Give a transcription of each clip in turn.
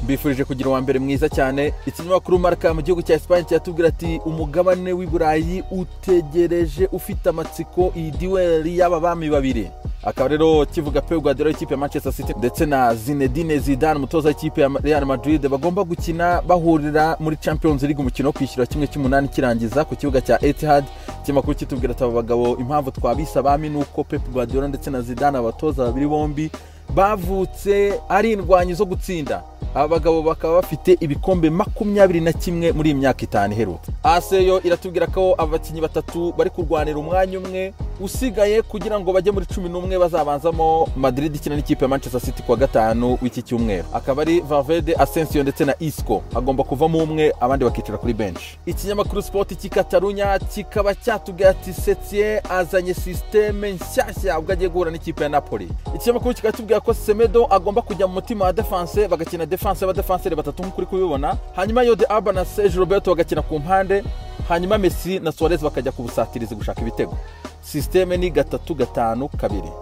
Mbifurije kugira uwa mbere mwiza cyane. Ikinyamakuru Marca mu gihugu cya Espagne kiratubwira ati umugabane w'i Burayi utegereje ufite amatsiko iyi duel y'aba bami babiri. Akaba rero kivuga Pep Guardiola w'ikipe ya Manchester City ndetse na Zinedine Zidane, umutoza w'ikipe ya Real Madrid, bagomba gukina bahurira muri Champions League, umukino wo kwishyura 1/8 kirangiza ku kibuga cya Etihad. Ikinyamakuru kitubwira ati aba bagabo impamvu twabise abami ni uko Pep Guardiola ndetse na Zidane, abatoza babiri bombi, bavutse ari indwanyi zo gutsinda. Aba bagabo bakaba bafite ibikombe 21 muri iyi myaka 5 iherutse. AS yo iratubwira ko abakinnyi batatu bari kurwanira umwanya umwe usigaye kugira ngo bajye muri 11 bazabanzamo Madrid ikina n'ikipe ya Manchester City kuwa gatanu w'iki cyumweru. Akaba ari Valverde, Asensio ndetse na Isco. Agomba kuvamo umwe, abandi bakicara kuri bench. Ikinyamakuru Sport cy'i Catalunya kikaba cyatubwira ati Setien azanye système nshyashya ubwo agiye guhura n'ikipe ya Napoli. Ikinyamakuru kikatubwira ko Semedo agomba kujya mu mutima wa defense, bagakina defense y'abadefenseri batatu nk'uko uri kubibona, hanyuma Jordi Alba na Sergio Roberto bagakina ku mpande, hanyuma Messi na Suarez bakajya ku busatirizi gushaka ibitego. Système ni 3-5-2.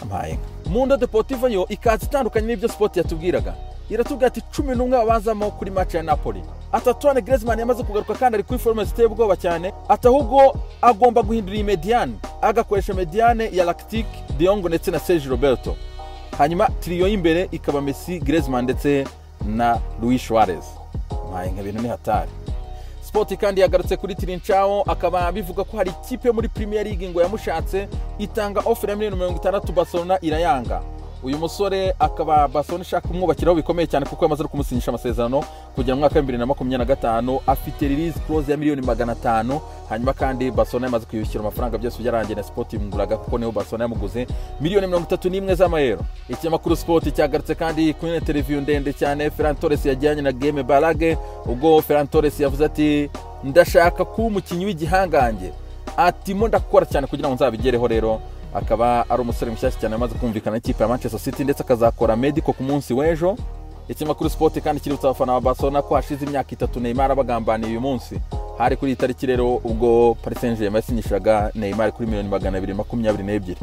Ampaye. Mundo Deportivo yo ikaza itandukanye n'ibyo Sport yatubwiraga. Iratubwira ati 11 babazamo kuri match ya Napoli. Ati Antoine Griezmann yamaze kugaruka kandi ari kuri forme ziteye ubwoba cyane, ati ahubwo agomba guhindura iyi médiane, agakoresha médiane ya Rakitic, De Jong ndetse na Sergio Roberto. Hanyuma trio y'imbere ikaba Messi, Griezmann ndetse na Luis Suarez. Mpaye nka bintu ni hatari. Sport kandi yagarutse kuri Trincao, akaba bivuga ko hari ikipe muri Premier League ngo yamushatse, itanga offer ya miliyoni 60, Barcelona irayanga. Uyu musore akaba Barcelona ishaka kumwubakiraho bikomeye cyane, kuko yamaze kumusinyisha amasezerano kugera mu mwaka wa 2025, afite release clause ya miliyoni 500. Hanyuma kandi Barcelona yamaze kuyishyura amafaranga, byose byarangiye na Sport imuguraga, kuko niho Barcelona yamuguze miliyoni 31 z'amayero. Ikinyamakuru Sport cyagarutse kandi kuri interview ndende cyane Ferran Torres yajyanye na Game Balage, ubwo Ferran Torres yavuze ati ndashaka kuba umukinnyi w'igihangange, ati mo ndakora cyane kugira ngo nzabigereho. Rero akaba ari umusore mushyashya cyane amaze kumvikana n'ikipe ya Manchester City, ndetse akazakora medical ku munsi w'ejo. Ikinyamakuru Sport kandi kiributsa abafana ba Barcelona ko hashize imyaka 3 Neymar abagambaniye. Uyu munsi hari kuri iyi tariki rero ubwo Paris Saint-Germain yasinyishaga Neymar kuri miliyoni 222.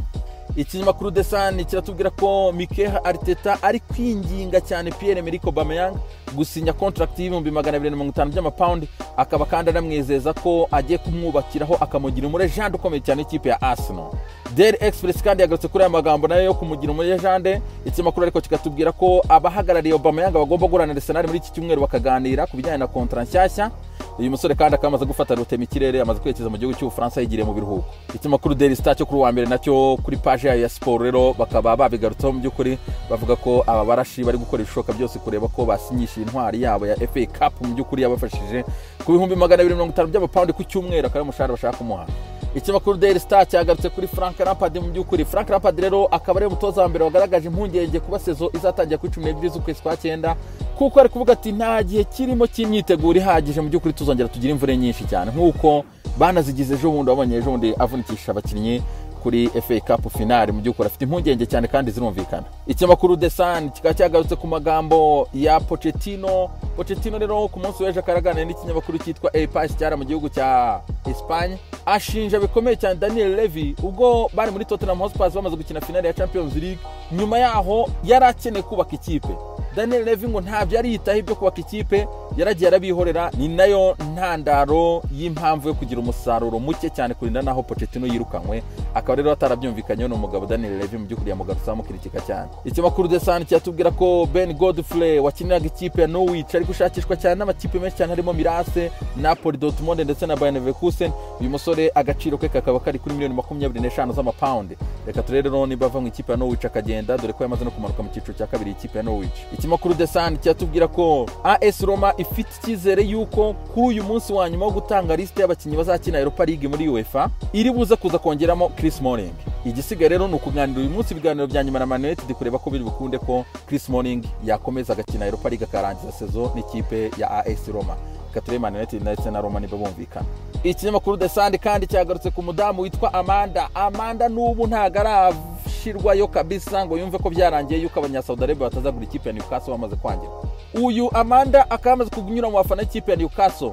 Ikinyamakuru The Sun kiratubwira ko Mikel Arteta ari kwinginga cyane Pierre-Emerick Aubameyang gusinya contract y'ibihumbi 250 by'amapawundi, akaba kandi anamwizeza ko agiye kumwubakiraho akamugira umulegend ukomeye cyane ikipe ya Arsenal. Daily Express kandi yagarutse kuri aya magambo nayo yo kumugira umulegend. Ikinyamakuru ariko kikatubwira ko abahagarariye Aubameyang bagomba guhura na Arsenal muri iki cyumweru bakaganira ku bijyanye na contrat nshyashya. Uyu musore kandi akaba amaze gufata rutema ikirere, amaze kwerekeza mu gihugu cy'Ubufaransa yigiriye mu biruhuko. Ikinyamakuru Daily Star cyo kuri uwa mbere nacyo kuri page yayo ya siporo rero bakaba babigarutseho, mu by'ukuri bavuga ko aba barashi bari gukora ibishoboka byose kureba ko basinyisha intwari yabo ya FA Cup, mu by'ukuri yabafashije ku bihumbi 250 by'amapawundi ku cyumweru, akaba ari umushahara bashaka kumuha. Ikinyamakuru Daily Star cyagarutse kuri Frank Lampard. Mu by'ukuri Frank Lampard rero akaba ari umutoza wa mbere wagaragaje impungenge kuba saison izatangira kuri 12 z'ukwezi kwa 9, kuko ari kuvuga ati nta gihe kirimo cy'imyiteguro ihagije, mu by'ukuri tuzongera tugira imvune nyinshi cyane nk'uko banazigize ejo bundi, wabonye ejo bundi avunikisha abakinnyi kuri FA Cup final. Mu by'ukuri afite impungenge cyane kandi zirumvikana. Ikinyamakuru The Sun kikaba cyagarutse ku magambo ya Pochettino. Pochettino rero ku munsi w'ejo akaraganira n'ikinyamakuru cyitwa El País cyara mu gihugu cya Espagne, ashinja bikomeye cyane Daniel Levy ubwo bari muri Tottenham Hotspur bamaze gukina finale ya Champions League. Nyuma yaho yari akeneye kubaka ikipe, Daniel Levy ngo ntabyo yari yitaho ibyo kubaka ikipe, yaragiye arabihorera. Ni nayo ntandaro y'impamvu yo kugira umusaruro muke cyane kurinda naho Pochettino yirukankwe. Akaba rero atarabyumvikanyeho n'umugabo Daniel Levy, mu by'ukuri yamugarutse amukritika cyane. Ikinyamakuru The Sun kiratubwira ko Ben Godfrey wakiniraga ikipe ya Norwich ari gushakishwa cyane n'amakipe menshi cyane harimo Milan AC, Napoli, Dortmund ndetse na Bayer Leverkusen. Uyu musore agaciro ke kakaba kari kuri miliyoni 25 z'amapawundi. Reka turebe rero niba ava mu ikipe ya Norwich akagenda, dore ko yamaze no kumanuka mu cyiciro cya kabiri ikipe ya Norwich. Ikinyamakuru The Sun kiratubwira ko AS Roma ifite icyizere yuko kuri uyu munsi wa nyuma wo gutanga liste y'abakinnyi bazakina Europa League muri UEFA iri buze kuza kongeramo Chris Smalling. Igisigaye rero ni ukuganira uyu munsi ibiganiro bya nyuma na Man United kureba ko biri bukunde ko Chris Smalling yakomeza agakina Europa League akarangiza saison n'ikipe ya AS Roma. Reka turebe Man United ndetse na Roma niba bumvikana. Ikinyamakuru The Sun kandi cyagarutse ku mudamu witwa Amanda. Amanda n'ubu ntago arashirwayo kabisa ngo yumve ko byarangiye yuko abanya-Saudi Arabia batazagura ikipe ya Newcastle bamaze kwangira. Uyu Amanda akaba amaze kunyura mu bafana b'ikipe ya Newcastle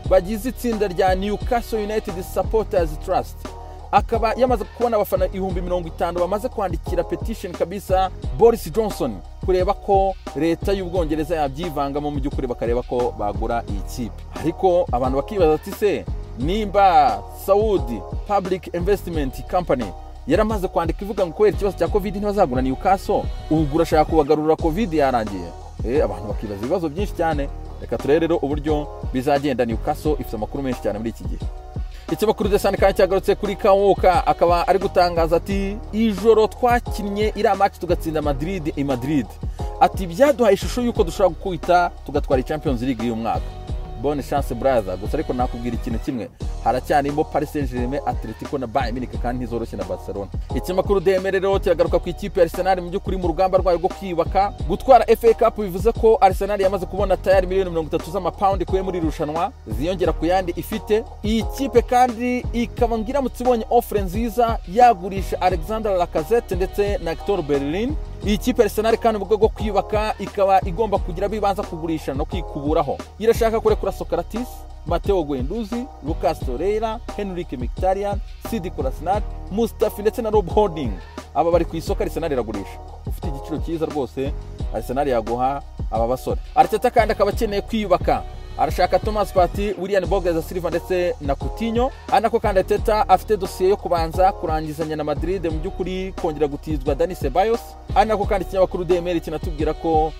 bagize itsinda rya Newcastle United Supporters Trust. Akaba yamaze kubona abafana 50,000 bamaze kwandikira petition kabisa Boris Johnson kureba ko leta y'Ubwongereza yabyivangamo mu by'ukuri bakareba ko bagura iyi kipe. Ariko abantu bakibaza ati se nimba Saudi Public Investment Company yaramaze kwandika ivuga ngo kubera ikibazo cya Covid ntibazagura Newcastle, ubwo urashaka kubagarura Covid yarangiye? Abantu bakibaza ibibazo byinshi cyane. Reka turebe rero uburyo bizagenda. Newcastle ifite amakuru menshi cyane muri iki gihe. Ikinyamakuru The Sun kandi cyagarutse kuri Kawuka, akaba ari gutangaza ati ijoro twakinnye iriya match tugatsinda Madrid i Madrid, ati byaduhaye ishusho y'uko dushobora gukubita tugatwara Champions League y'uyu mwaka. Bonne chance brother. Gusa ariko nakubwira ikintu kimwe, haracyarimo Paris Saint-Germain, Atletico na Bayern Munich kandi ntizoroshye na Barcelona. Ikinyamakuru DM rero kiragaruka ku ikipe ya Arsenal mu by'ukuri mu rugamba rwayo rwo kwiyubaka. Gutwara FA Cup bivuze ko Arsenal yamaze kubona tayari miliyoni 30 z'amapawundi kuye muri irushanwa ziyongera ku yandi ifite. Iyi kipe kandi ikaba ngiramutse ibonye offre nziza yagurisha Alexander Lacazette ndetse na Hector Bellerin. Iyi kipe Arsenal kandi mu rwego rwo kwiyubaka ikaba igomba kugira bibanza kugurisha no kwikuburaho. Irashaka kurekura Socrates, Matteo Guendouzi, Lucas Torreira, Henrik Mkhitaryan, Sidi Kolasinac, Mustafi ndetse na Rob Holding. Aba bari ku isoko, Arsenal iragurisha. Ufite igiciro cyiza rwose Arsenal yaguha aba basore. Arteta kandi akaba akeneye kwiyubaka. Arashaka Thomas Partey, William Borges Silva ndetse na Coutinho. Anako kandi Arteta afite dosiye yo kubanza kurangizanya na Madrid mu by'ukuri kongera gutizwa Dani Ceballos. Anako kandi ikinyamakuru DMR kinatubwira ko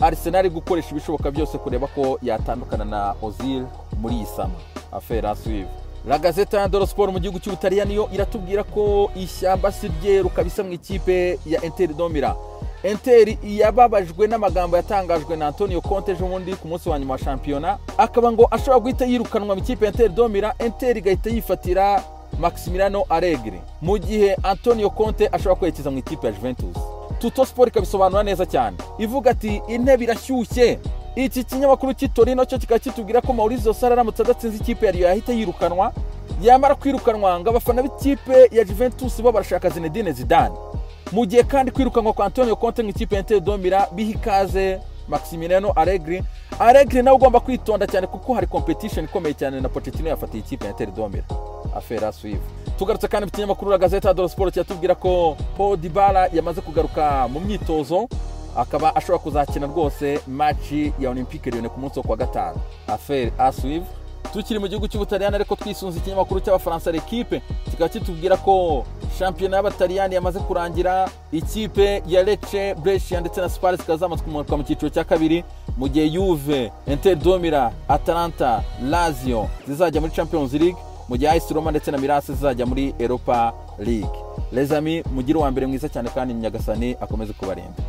Arsenal gukoresha ibishoboka byose kureba ko yatandukana na Ozil muri iyi sama. Affaire à suivre. La Gazzetta dello Sport mu gihugu cy'Ubutaliyani yo iratubwira ko ishyamba si ryeru kabisa mu ikipe ya Inter de Milan. Inter yababajwe n'amagambo yatangajwe na Antonio Conte ejo bundi ku munsi wa nyuma wa shampiyona, akaba ngo ashobora guhita yirukanwa mu ikipe ya Inter de Milan, Inter igahita yifatira Maximiliano Allegri, mu gihe Antonio Conte ashobora kwerekeza mu ikipe ya Juventus. Tutto Sport ikabisobanura neza cyane ivuga ati intebe irashyushye. Iki kinyamakuru cy'i Torino cyo kikaba kitubwira ko Maurizio Sarri aramutse adatsinze ikipe ya Lyon yahita yirukanwa, yamara kwirukanwa ngo abafana b'ikipe ya Juventus bo barashaka Zinedine Zidane. Mu gihe kandi kwirukanwa kwa Antonio Conte mu ikipe ya Inter de Milan biha ikaze Maximiliano Allegri. Allegri nawe ugomba kwitonda cyane kuko hari competition ikomeye cyane na Pochettino yafatiye ikipe ya Inter de Milan. Affaire à suivre. Tugarutse kandi mu kinyamakuru La Gazzetta dello Sport kiratubwira ko Paul Dybala yamaze kugaruka mu myitozo, akaba ashobora kuzakina rwose match ya Olympique Lyon ku munsi wo kuwa gatanu. Affaire à suivre. Tukiri mu gihugu cy'Ubutaliyani ariko twisunze ikinyamakuru cy'Abafaransa L'Equipe, kikaba kitubwira ko shampiyona y'Abataliyani yamaze kurangira, ikipe ya Lecce, Brescia ndetse na Spal zikaba zamaze kumanuka mu cyiciro cya kabiri, mu gihe Juve, Inter de Milan, Atalanta, Lazio zizajya muri Champions League, mu gihe AS Roma ndetse na Milan zizajya muri Europa League. Les amis, mugire uwa mbere mwiza cyane kandi Nyagasani akomeze kubarinda.